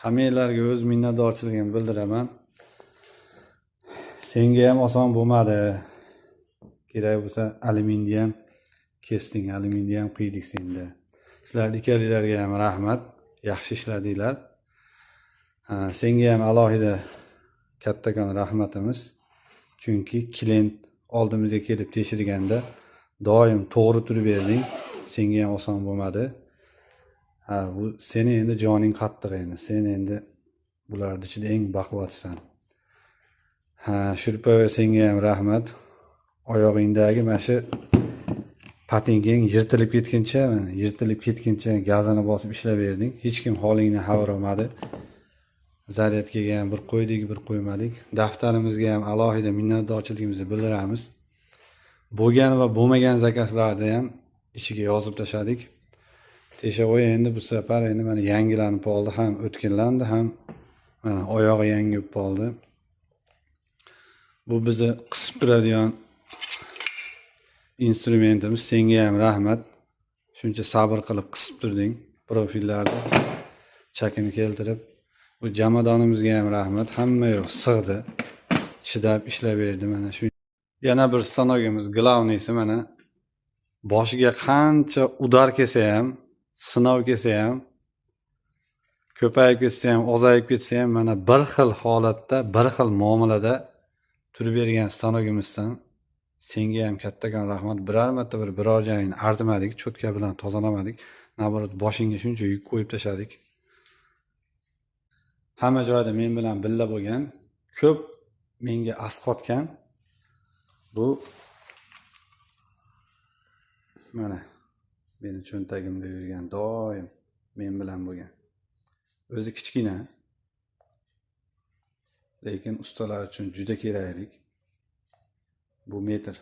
Hammanglarga o'z minnatdorchiligimni bildiraman. Senga ham oson bo'lmadi. Kerak bo'lsa alyuminni ham kesding, alyuminni ham qiydik senda. Sizlarni ikkalanglarga ham rahmat. Yaxshi ishladinglar. Senga ham alohida kattakon rahmatimiz. Chunki klient oldimizga kelib tekshirganda doim to'g'ri turib berding. Senga ham oson bo'lmadi. Ha, bu seni endi joning qattiq endi. Sen endi bularning ichida eng baquvvatisan. Ha, shurpaver, senga ham rahmat. Oyog'ingdagi mana shu patinkang yirtilib ketguncha, mana yirtilib ketguncha gazini bosib ishlab berding. Hech kim holingdan xabar olmadi. Zaryadkaga ham bir qo'ydik, bir qo'ymadik. Daftarimizga ham alohida minnatdorchiligimizni bildiramiz. Bo'lgan va bo'lmagan zakazlarni ham ichiga yozib tashladik. Teshavoy endi bu safar endi mana yangilanib qoldi, ham o'tkinlandi, ham mana oyog'i yangi bo'lib qoldi. Bu bizni qisib turadigan instrumentimiz. Senga ham rahmat. Shuncha sabr qilib qisib turding profillarni chakini keltirib. Bu jomadonimizga ham rahmat. Hamma yoq sig'di. Chidab ishlab berdi mana shu. Yana bir stanogimiz, главный si mana boshiga qancha удар kelsa ham, sinov kelsa ham, ko'payib ketsa ham, ozayib ketsa ham mana bir xil holatda, bir xil muomalada turib bergan stanogimizdan senga ham kattakon rahmat. Biror marta bir biror joyingni artmadik, cho'tka bilan tozalamadik. Наоборот, boshingga shuncha yuk qo'yib tashladik. Hamma joyda men bilan birga bo'lgan, ko'p menga asqotgan bu mana meni cho'ntagimda yurgan, doim men bilan bo'lgan. O'zi kichkina, lekin ustalar uchun juda kerakli bu metr.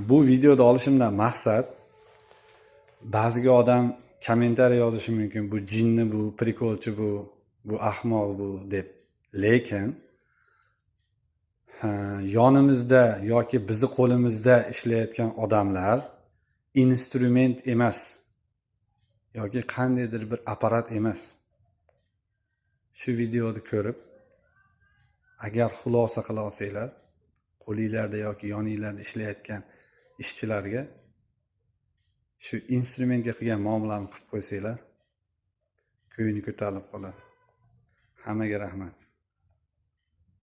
Bu videoda olishimdan maqsad, ba'ziga odam kommentariy yozishi mumkin, bu jinni, bu прикол chi, bu ahmoq bu deb. Lekin yonimizda yoki bizni qo'limizda ishlayotgan odamlar instrument emas yoki qandaydir bir apparat emas. Shu videoni ko'rib, agar xulosa qila olsanglar, qo'linglarda yoki yoninglarda ishlayotgan ishchilarga shu instrumentga qilgan muomalani qilib qo'ysanglar, ko'ngli ko'tarilib qoladi. Hammaga rahmat.